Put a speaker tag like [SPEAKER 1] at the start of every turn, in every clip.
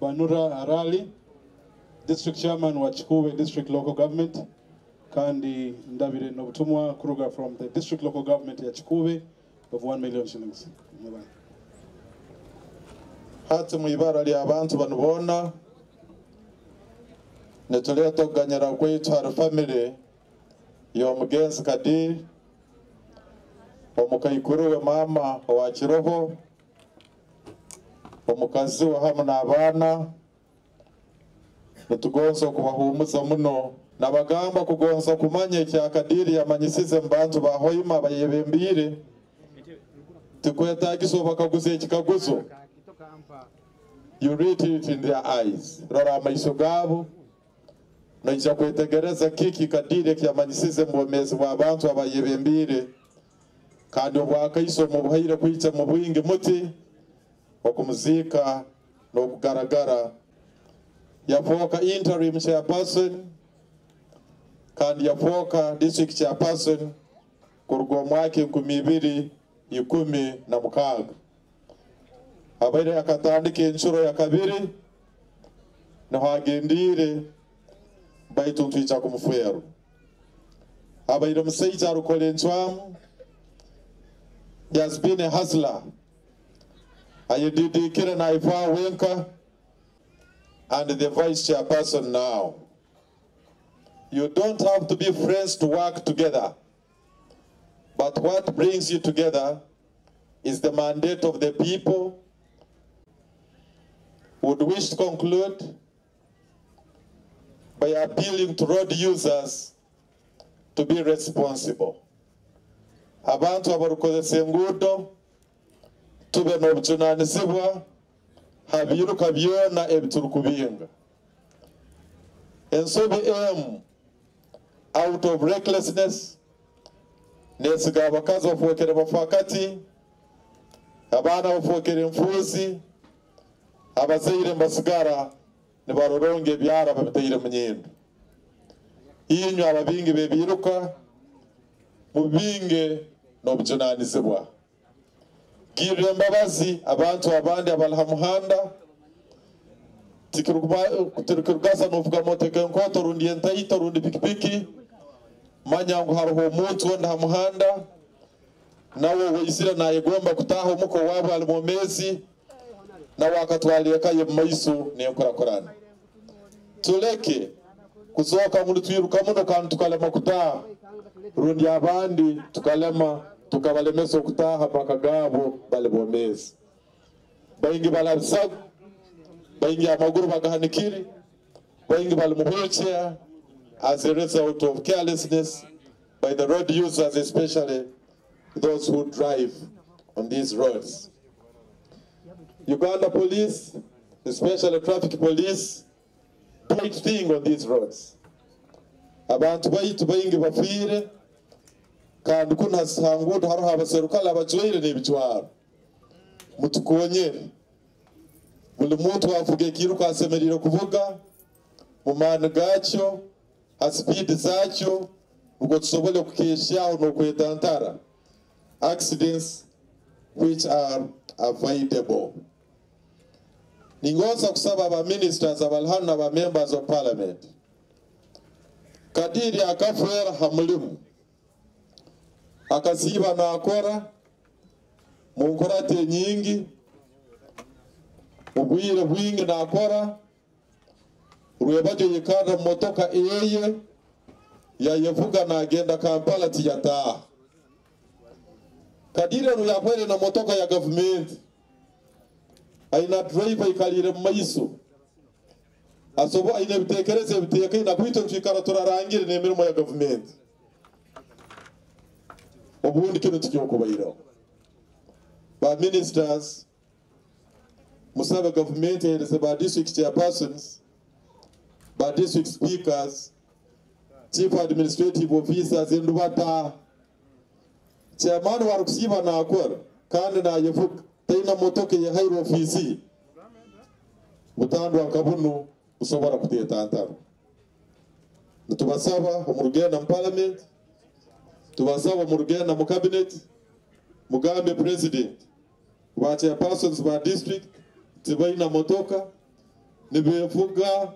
[SPEAKER 1] Banura Arali, District Chairman wa Kikuube District Local Government, kandi ndabire n'obutumwa kuruga from the District Local Government ya Kikuube of 1 million shillings. Mwebale.
[SPEAKER 2] Hati mu ibara ly'abantu banu boona, nituleeta okuganyira kwaitu hari family y'omugenzi Kadiri, omukaikuru we maama owa Kiroho, omukazi we hamu n'abaana. Nitugonza okubahuumuza muno. Nabagamba kugonza kumanya ekya Kadiri yamanyisize mu bantu ba Hoima bayebembiire, tikwetagisa obakaguza ekikaguzo. You read it in their eyes. Rora amaiso gaabo, noija kwetegereza kiki Kadiri ekiyamanyisize mu bwomeezi bw'abantu abayebembiire, kandi obwakaiso mubuhaire kwija mu bwingi muti okumuziika n'okugaragara. Yafooka interim chairperson kandi yafooka district chairperson kuruga omwaka 2016. Abaire akatandika enshuro ya kabiri niho agendiire, baitu ntwija kumufweru. Abaire omusaija arukora encwamu. He has been a hustler. Ayedidikire naifa wenka and the vice chairperson now. You don't have to be friends to work together. But what brings you together is the mandate of the people. Would wish to conclude by appealing to road users to be responsible. Abantu abarukozesa enguudo tube n'obujunanizibwa ha biruka byona ebiturukubinga. Ensobi emu out of recklessness nesiga abakazi bafookere bafakati, abaana bafookere enfuuzi, abazaire mbasigara nibaroronga ebyara babitaire mu nyindo. Inywe ababingi bebiruka mubinge n'obujunanizibwa. Girira embabazi abantu abandi abali ha muhanda. Tikirugasa novuga motoka enkoto rundi entaito rundi pikipiki, manya ngu hariho omuntu ondi ha muhanda nawe weizira nayegomba kutaha omuka owaabo ali mwomezi, nawe akatwara eka ye mumaiso n'enkurakurana. Tuleke kuzooka ngu nitwiruka muno kandi tukalema kutaha, rundi abandi tukalema tukabalemesa okutaha maka gaabo bali bomezi. Baingi balabisago, baingi amaguru bagahanikiri, baingi bali mu wheelchair as a result of carelessness by the road users, especially those who drive on these roads. Uganda Police, especially traffic police, tight thing on these roads. Abantu baitu baingi bafiire, kandi kunu ha nguudo hariho abaserukale abajwaire n'ebijwaro. Mutukonyere. Buli muntu avuga ekiruka asemeriire kuvuga mu maani gaakyo, ha sipiidi zaakyo, nukwo tusobole kukesyaho n'okwetantara accidents which are avoidable. Ningonza kusaba aba ministers abali hano n'aba members of parliament. Kadiri akafwera ha mulimu, akasiiba nakora mu nkurate nyingi, obwire bwingi nakora, rwebajo yikara mu motoka eye yayevuga nagenda Kampala tiyataha. Kadiri anu yakwere na motoka ya government, aina driver ikalire mu maiso, asobo aina ebitekerezo ebiteekaine nakwitwe twikara turarangire n'emirimo ya government. Obundi kino tikyokubairaho. Ba ministers musabe government ehereze ba district chairpersons, ba district speakers, chief administrative officers endubata. Chairman warukusiiba nakora kandi nayevuga, taina motoka eyehaire ofiisi. Butandwa nka buno busobora kuteetantara. Nitubasaba omu rugenda mu parliament, tubasaba omu rugenda mu cabinet, mugambe president ba chairpersons ba district tibaina motoka, Nibevuga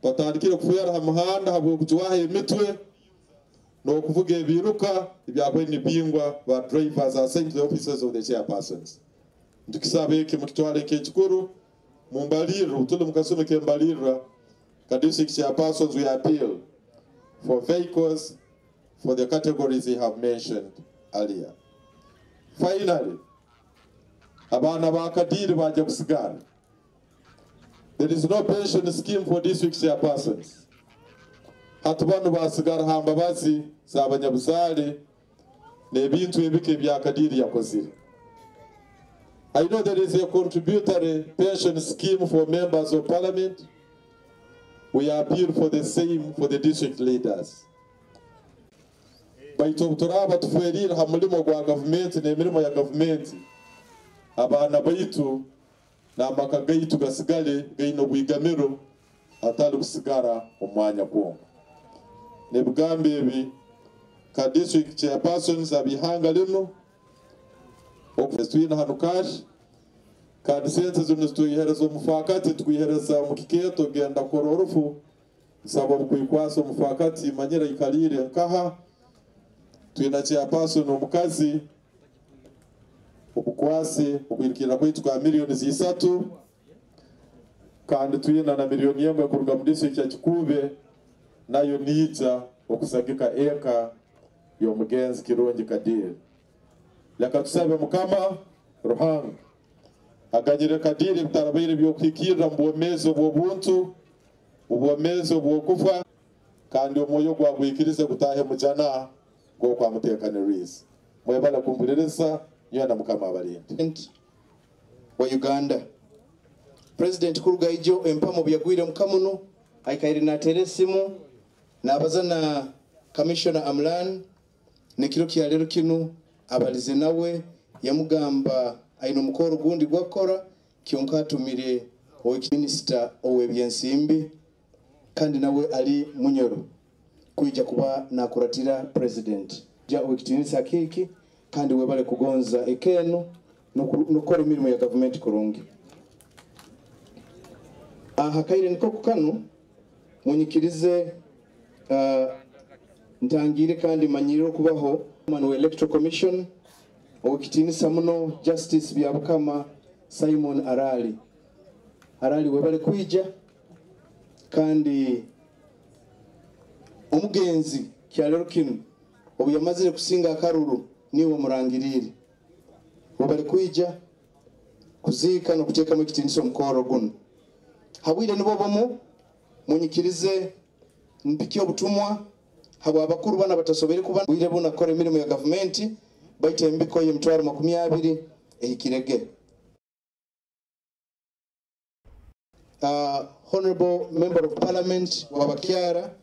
[SPEAKER 2] batandikire kufera ha muhanda habw'okujwaha emitwe n'okuvuga ebiruka ebyakwe nibingwa ba drivers are sent to the offices of the chairpersons. Ntukisaba eki mukitwale nk'ekikuru mumbalirra tuli mukasumi k'embalirra. Ka district chairpersons, we appeal for vehicles for the categories you have mentioned earlier. Finally, abaana ba Kadiri bajja kusigara. There is no pension scheme for district chairpersons. Hati bano basigara ha mbabazi z'abanyabuzaale n'ebintu ebike ebya Kadiri yakozire. I know there is a contributory pension scheme for members of parliament. We appeal for the same for the district leaders. Baitu obu turaba tufwerire ha mulimo gwa gavumenti n'emirimo ya gavumenti, abaana baitu n'amaka gaitu gasigale gaine obwigamiro atali kusigara omwanya gwonka. N'ebigambo ebi ka district chairpersons ab'ihanga linu twine hanu cash, kandi sente zino zitwihereza omufaakati, tukwihereza omu kikeeto genda kukora orufu. Nsaba okwikwasa omufaakati manyira ikaliire nkaha twina chairperson omukazi obukwasi okwirukirira kwaitu kwa miliyoni 3, kandi twina na miliyoni 1 kuruga mu district ya Kikuube, nayo niija okusagika eka y'omugenzi Kirungi Kadiri. Leka tusabe Mukama Ruhanga aganyire Kadiri ebitarabaire by'okuhikirra mu bwomeezi obw'obuntu, obwomeezi obw'okufa, kandi omwoyo gwagwikirize gutahe mujana gw'okwamuteekaniriza. Mwebale kumpuliriza nyowe, na Mukama abalinde.
[SPEAKER 3] Wa Uganda President kuruga ijo empamo byagwire mukamuno aikaire natera esimu nabaza na Commissioner Amlan nekiro kya lero kinu abalize nawe, yamugamba aine omukoro gundi gwakora kyonka atumire minister ow'ebyensimbi, kandi nawe ali Munyoro kwija kuba nakuratira president ja owekitinisa kiki. Kandi webale kugonza ekenu nokukora emirimo ya gavumenti kurungi. Aha kaire niko kukanu munyikirize ntangire kandi manyire okubaho Chairman Electoral Commission, owekitinisa muno Justice Byabakama Simon Arali. Arali, webale kwija, kandi omugenzi kyalero kinu obu yamazire kusinga akaruru niwe murangirire. Webale kwija kuziika n'okuteekamu ekitiinisa omukoro guno. Habwire nibo bomu munyikirize mpike obutumwa habwa abakuru bana batasobere kuba bwire buna kora emirimu ya gavumenti, baita embiko y'emitwaro 20 ehikirege. Honorable Member of Parliament Wabakyara.